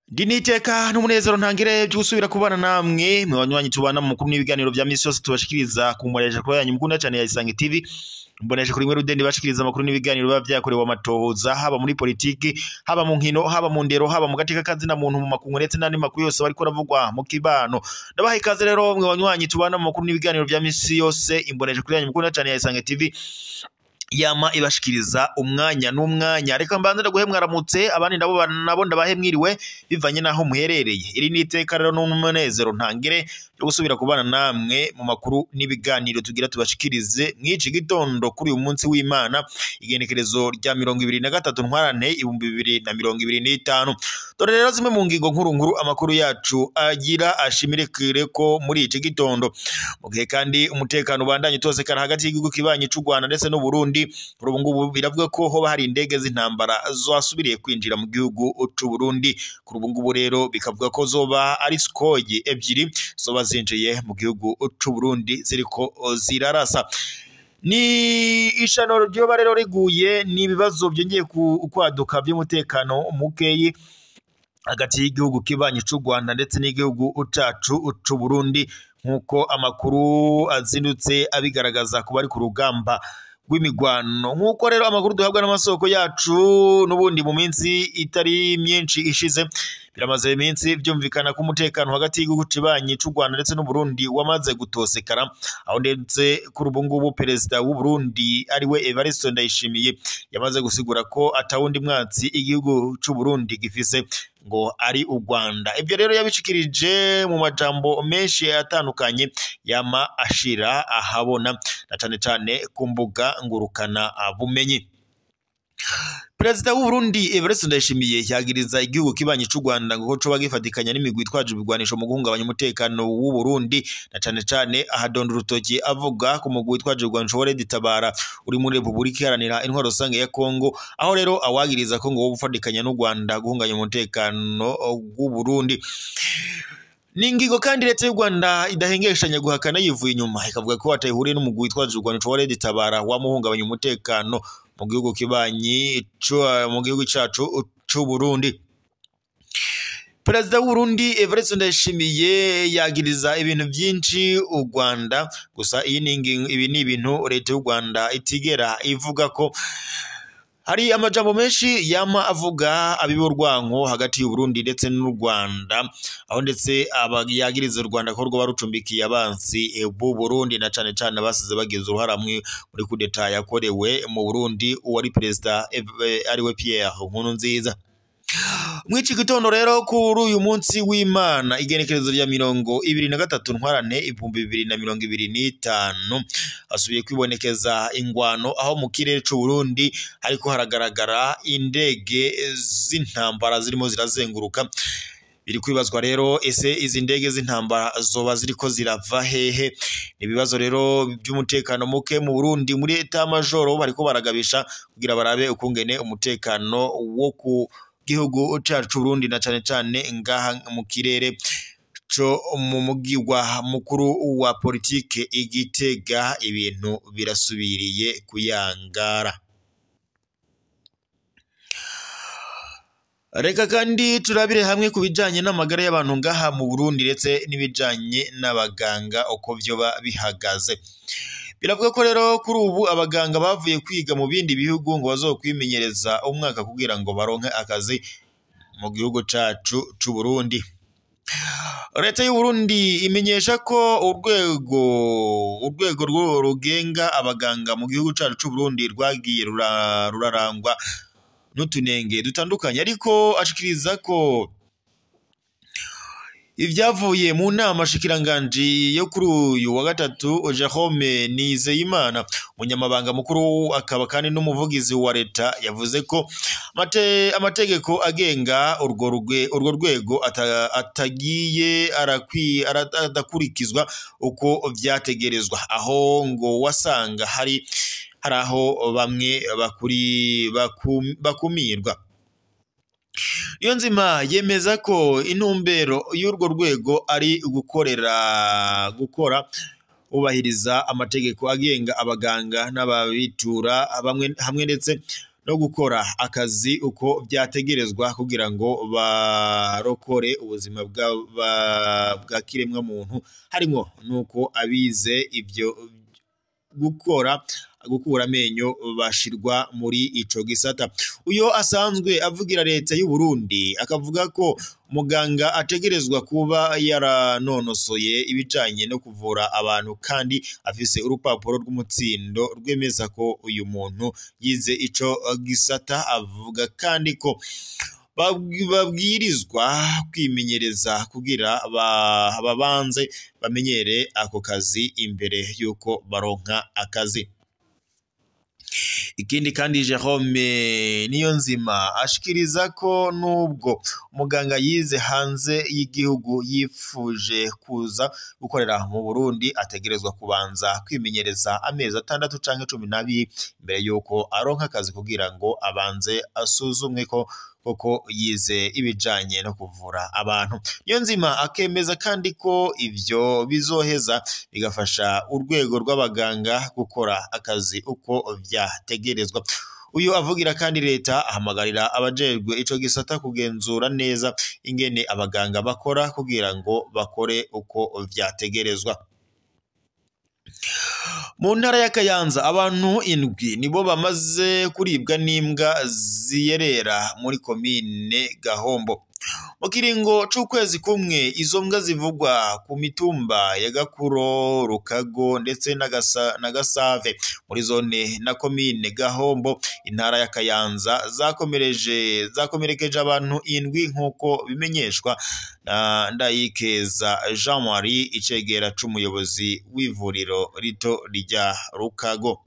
Diniteka n'umunezero ntangire by'usubira kubana namwe mu banywanyi tubana mu makuru n'ibiganiro vya misi yose tubashikiriza ku mbonesha kuri yanyu mukunda cyane ya Isange TV. Mbonesha kuri mwe rudende bashikiriza amakuru n'ibiganiro biba vyakorewe amatohoza, haba muri politiki, haba mu nkino, haba mu ndero, haba mu gateka kazina muntu, mu makungu ndetse n'andi makuru yose bariko ravugwa mu kibano. Ndabaha ikaze rero mwe banywanyi tubana mu makuru n'ibiganiro vya misi yose. Imbonesha kuri yanyu mukunda cyane ya Isange TV yama ibashikiriza umwanya n'umwanya. Reka mbanze ndaguhe mwaramutse, abandi nabo ndabahe mwiriwe bivanye naho muherereye. Iri ni iteka rero n'umunezero ntangire yo gusubira kubana namwe mu makuru n'ibiganiro tugira tubashikirize mw'iki gitondo kuri uyu munsi w'Imana, igenekerezo rya 23 ntwarante 2025. Dore rero zimwe mu ngingo nkuru nkuru amakuru yacu agira ashimirekere ko muri iki gitondo. Mu gihe kandi umutekano ubandanye utosekara hagati y'igihugu kibanyi c'u Rwanda ndetse n'u Burundi, kuri ubu ngubu biravuga ko hoba hari indege z'intambara zasubiriye kwinjira mu gihugu c'u Burundi. Kuri ubu ngubu rero bikavuga ko zoba ari Sukhoi ebyiri zoba zinjiye mu gihugu c'u Burundi ziriko zirarasa. Ni ishano ryoba rero riguye ni ibibazo byongeye kwaduka by'umutekano mukeyi hagati y'igihugu kibanyi c'u Rwanda ndetse n'igihugu cacu c'u Burundi, nk'uko amakuru azindutse abigaragaza kuba ari ku rugamba rw'imigwano. Nk'uko rero amakuru duhabwa n'amasoko yacu n'ubundi mu minsi itari myinshi ishize, biramaze iminsi byumvikana ko umutekano hagati y'igihugu kibanyi c'u Rwanda ndetse n'u Burundi wamaze gutosekara, aho ndetse kuri ubu ngubu perezida w'u Burundi ariwe Evariste Ndayishimiye yamaze gusigura ko atawundi mwatsi igihugu c'u Burundi gifise ngo ari u Rwanda. Ibyo rero yabishikirije mu majambo menshi atandukanye yama ashira ahabona na cane cane ku mbuga ngurukana bumenyi. Perezida w'u Burundi Evariste Ndayishimiye yagiriza igihugu kibanyi c'u Rwanda ngo coba gifatikanya n'imigwi itwaje ibigwanisho mu guhungabanya umutekano w'u Burundi, na cane cane ahadonda urutoki avuga ku mugwi witwaje ibigwanisho wa Red Tabara uri muri Republika Iharanira Intwaro Rusange ya Kongo, aho rero awagiriza ko ngo wo gufatikanya n'u Rwanda guhungabanya umutekano w'u Burundi. Ni ingingo kandi leta y'u Rwanda idahengeshanya guhakana yivuye inyuma, ikavuga ko atayihuriye n'umugwi witwaje ibigwanisho wa Red Tabara wamuhungabanya umutekano mu gihugu kibanyi mu gihugu cacu c'u Burundi. Perezida w'u Burundi Evariste Ndayishimiye yagiriza ibintu byinshi u Rwanda, gusa iyi ni ibi ni ibintu leta y'u Rwanda itigera ivuga ko hari amajambo menshi yama avuga abiborwanko hagati y'u Burundi ndetse n'u Rwanda, aho ndetse yagiriza u Rwanda ko rwo barucumbikiye abansi b'u Burundi na cane cane basize bagize uruhara muri kudeta yakorewe mu Burundi uwari perezida ariwe Pierre Nkurunziza. Mw'iki gitondo rero kuri uyu munsi w'Imana, igenekerezo rya 23 ntwarante 2025, hasubiye kwibonekeza ingwano aho mu kirere c'u Burundi hariko haragaragara indege z'intambara zirimo zirazenguruka. Biri kwibazwa rero ese izi ndege z'intambara zoba ziriko zirava hehe? Ni ibibazo rero by'umutekano muke mu Burundi. Muri eta majoro bariko baragabisha kugira barabe ukungene umutekano wo ku gihugu cacu Burundi na cane cane ngaha mu kirere co mu mugirwa mukuru wa politike Igitega, ibintu birasubiriye kuyangara. Reka kandi turabire hamwe ku bijanye n'amagara y'abantu ngaha mu Burundi ndetse n'ibijanye n'abaganga uko vyoba bihagaze. Biravuga ko rero kuri ubu abaganga bavuye kwiga mu bindi bihugu ngo bazokwimenyereza umwaka kugira ngo baronke akazi mu gihugu cacu c'u Burundi. Leta y'u Burundi imenyesha ko urwego rugenga abaganga mu gihugu cacu c'u Burundi rwagiye rurarangwa n'utunenge dutandukanye, ariko ashikiriza ko ivyavuye mu nama shikiranganji yo kuri uyu wa gatatu, Jerome Nizeyimana umunyamabanga mukuru akaba kandi n'umuvugizi wa leta yavuze ko amategeko agenga urwo rwego atagiye adakurikizwa uko vyategerezwa, aho ngo wasanga hari aho bamwe bakumirwa. Niyonzima yemeza ko intumbero y'urwo rwego ari gukora bubahiriza amategeko agenga abaganga n'ababitura bamwe hamwe ndetse no gukora akazi uko vyategerezwa kugira ngo barokore ubuzima bwa kiremwa muntu, harimwo nuko abize ivyo gukora gukura amenyo bashirwa muri ico gisata. Uyo asanzwe avugira leta y'u Burundi akavuga ko muganga ategerezwa kuba yaranonosoye ibijanye no kuvura abantu kandi afise urupapuro rw'umutsindo rwemeza ko uyu muntu yize ico gisata. Avuga kandi ko babwirizwa kwimenyereza kugira babanze bamenyere ako kazi imbere yuko baronka akazi. Ikindi kandi Jerome Niyonzima ashikiriza ko nubwo muganga yize hanze y'igihugu yifuje kuza gukorera mu Burundi ategerezwa kubanza kwimenyereza amezi 6 canke 12 imbere yuko aronka akazi kugira ngo abanze asuzumwe ko koko yize ibijanye no kuvura abantu. Niyonzima akemeza kandi ko ivyo bizoheza bigafasha urwego rw'abaganga gukora akazi uko vyategerezwa. Uyu avugira kandi leta ahamagarira abajejwe ico gisata kugenzura neza ingene abaganga bakora kugira ngo bakore uko vyategerezwa. Mu ntara ya Kayanza abantu 7 nibo bamaze kuribwa n'imbwa ziyerera muri komine Gahombo. Mu kiringo c'ukwezi kumwe izo mbwa zivugwa ku mitumba ya Gakuro, Rukago ndetse na Gasave muri zone na komine Gahombo intara ya Kayanza zakomerekeje abantu 7 nkuko bimenyeshwa na Ndayikeza Jean Marie icegera c'umuyobozi w'ivuriro rito rya Rukago.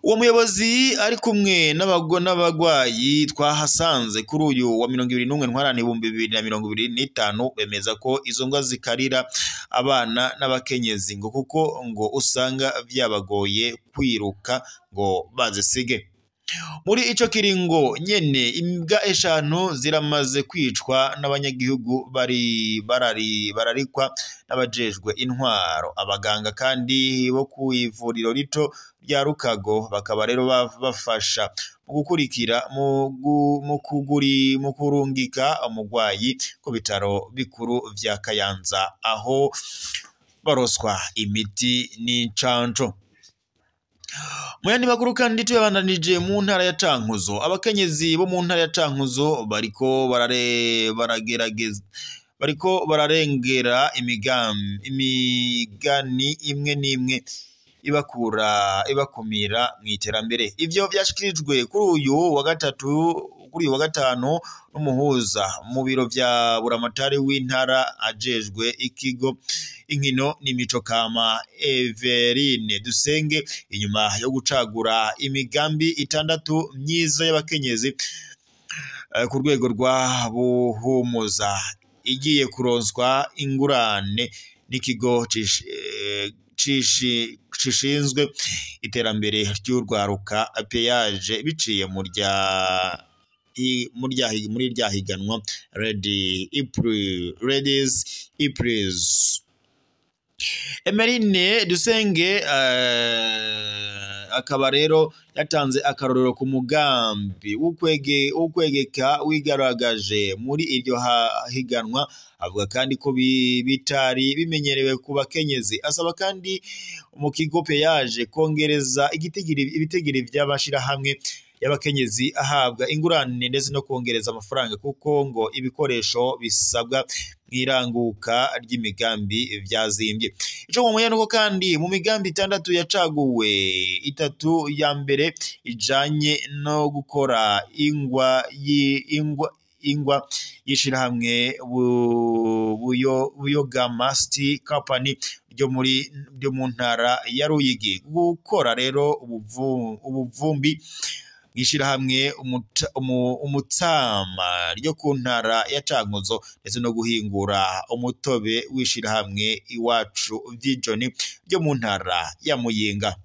Uwo muyobozi ari kumwe n'abagwayi twahasanze kuri uyu wa 21 ntwarante 2025 bemeza ko izo mbwa zikarira abana n'abakenyezi ngo kuko ngo usanga vyabagoye kwiruka ngo bazisige. Muri ico kiringo nyene imbwa 5 ziramaze kwicwa n'abanyagihugu bararikwa n'abajejwe intwaro. Abaganga kandi bo ku ivuriro rito rya Rukago bakaba rero bafasha mu gukurikira mu kurungika umugwayi ku bitaro bikuru vya Kayanza aho baroswa imiti n'incanco. Muyandi makuru kandi tuyabandanije mu ntara ya Cankuzo, abakenyezi bo mu ntara ya Cankuzo bariko baragerageza bariko bararengera imigani imwe n'imwe ibakumira mu iterambere. Ivyo vyashikirijwe kuri uyu wa gatatu kuri uyu wa gatanu n'umuhuza mu biro vya buramatari w'intara ajejwe ikigo inkino n'imico kama Everine Dusenge inyuma yo gucagura imigambi 6 myiza y'abakenyezi ku rwego rwa Buhumuza igiye kuronswa ingurane n'ikigo cishinzwe iterambere ry'urwaruka peyaje biciye muri rya higanwa Ladies Ipris. Emerine Dusenge akaba rero yatanze akarorero ku mugambi w'ukwegeka wigaragaje muri iryo higanwa, avuga kandi ko bitari bimenyerewe ku bakenyezi. Asaba kandi mu kigo peyaje kongereza ibitigiri by'abashirahamwe y'abakenyezi ahabwa ingurane ndetse no kongereza amafaranga kuko ngo ibikoresho bisabwa mwiranguka ry'imigambi vyazimbye. Ico mu nuko kandi mu migambi 6 yacaguwe, 3 ya mbere ijanye no gukora ingwa yishirahamwe Buyogama City Company ryo mu ntara ya Ruyigi, gukora rero ubuvumbi mwishirahamwe umutsama ryo ku ntara ya Cankuzo ndetse no guhingura umutobe wishirahamwe Iwacu Vision ryo mu ntara ya Muyinga.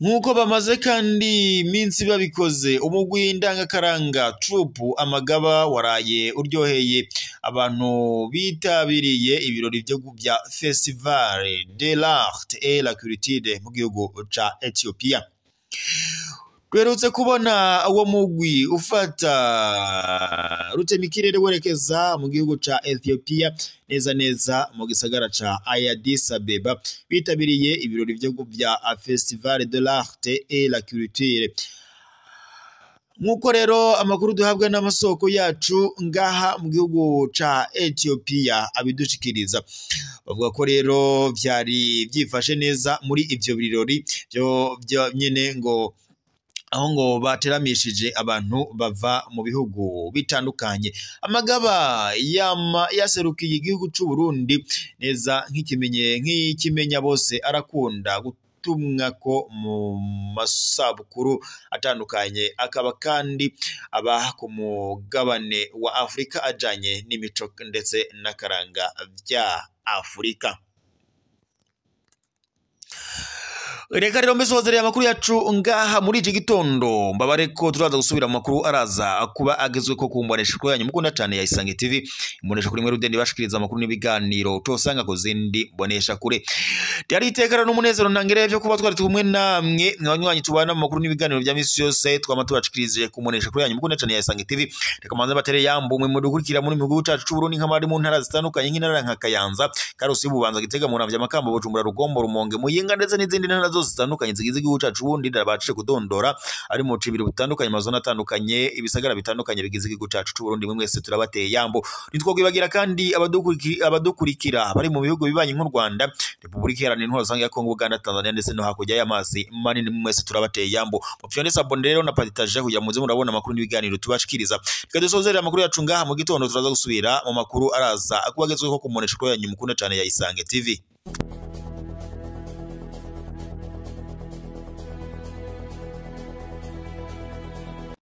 Nk'uko bamaze kandi minsi babikoze, umugwi ndangakaranga troupe Amagaba waraye uryoheye abantu bitabiriye ibirori vyo bya Festival de l'Art et la Culture mu gihugu ca Ethiopia. Duherutse kubona uwo mugwi ufata rutemikirere werekeza mu gihugu ca Ethiopia, neza neza mu gisagara ca Addis Abeba, bitabiriye ibirori vyo bya Festival de l'Art et la Culture. Nk'uko rero amakuru duhabwa n'amasoko yacu ngaha mu gihugu ca Ethiopia abidushikiriza, bavuga ko rero vyari vyifashe neza muri ivyo birori vyo nyene, ngo aho ngo bateramishije abantu bava mu bihugu bitandukanye. Amagaba yama yaserukiye igihugu c'u Burundi neza nk'ikimenye nk'ikimenya bose, arakunda gutumwa ko mu masabukuru atandukanye, akaba kandi aba ku mugabane wa Afurika ajanye n'imico ndetse n'akaranga vya Afurika. Reka rero mbesozereye amakuru yacu ngaha muri iki gitondo, mbabare ko turaza gusubira mu makuru araza kuba agezwe ko kumbonesha kuri yanyu mukunda cyane ya Isange TV, imbonesha kuri mwe rudende bashikiriza amakuru n'ibiganiro utosanga ku zindi mbonesha kure. Ryari itekara n'umunezero ntangere byo kuba twari kumwe namwe mwanywanyi tubana mu makuru n'ibiganiro bya misi yose twama tubashikirije kumbonesha kuri yanyu mukunda cyane ya Isange TV. Reka manze batere yambu mwe mudukurikira muri mihugu cacu c'u Burundi nk'abari mu ntara zitandukanye nk'intara nka Kayanza, Karusi, Bubanza, Gitega, Muramvya, Makamba, Bujumbura, Rugombo, Rumonge, Muyinga ndetse n'izindi ntara zose zitandukanye zigize igihugu cacu Burundi. Ndabashije kudondora ari mu cibiri butandukanye, amazone atandukanye, ibisagara bitandukanye bigize igihugu cacu c'u Burundi, mwe mwese turabateye yambo. Nitwokwibagira kandi abadukurikira bari mu bihugu bibanyi nk'u Rwanda, Republika Iharanira Intwaro Rusange ya Kongo, Uganda, Tanzania ndetse no hakurya y'amazi manini, mwe mwese turabateye yambo. Mupyonde sabone rero na partage kugira muze murabona amakuru n'ibiganiro tubashikiriza. Reka dusozerere amakuru yacu ngaha mu gitondo, turaza gusubira mu makuru araza akubagezweho ku mbonesha kuri yanyu mukunda cyane ya Isange TV.